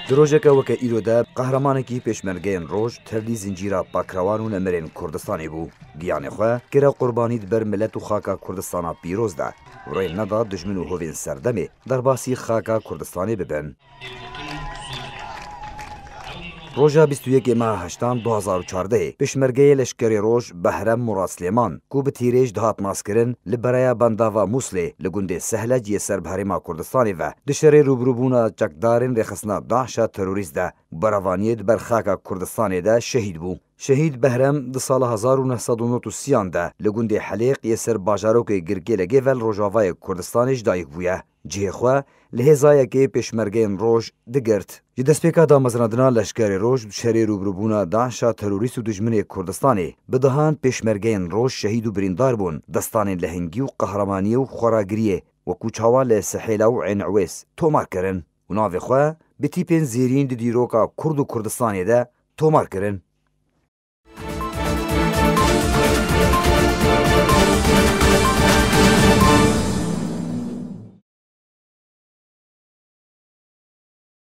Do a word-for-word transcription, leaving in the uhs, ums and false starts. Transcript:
Di rojeke weke îro de qehremanekî pêşmergeyên roj tevlî zincîra pakrewan û nemirên Kurdistanê bû. Giyanê xwe kire qurbanî di ber milet û xaka Kurdistana pîroz de. Rê neda dijmin û hovên serdemê derbasî xaka Kurdistanê bibin. Roja bîst û yekê meha heştan du hazar û çardehê pêşmergeyê leşkerê roj Behrem Murad Slêman, ku bi tîrêj dihat naskirin, li bereya bendava Mûslê li gundê Sehleç yê ser bi herêma Kurdistanê ve di şerê rûbirûbûna çekdarên rêxistina DAIŞa terorîst de û berevaniyê di ber xaka Kurdistanê de şehîd bû. Şehîd Behrem di sala hezar û neh sed û nod û sî an de li gundê Helêq yê ser bajarokê Girkêlegê ve li rojavayê Kurdistanê ji dayik bûye. Cihê xwe li hêza yekê pêşmergeyên roj digirt. Ji destpêka damezrandina leşkerê roj di şerê rûbirûbûna DAIŞa terorîst û dijminê Kurdistanê bi dehan pêşmergeyên roj şehîd û birîndar bûn, destanên lehengî û qehremaniyê û xweragiriyê, wekû çawa li Sihêla û Ên Ewês tomar kirin û navê xwe bi tîpên zêrîn di dîroka Kurd û Kurdistanê de tomar kirin.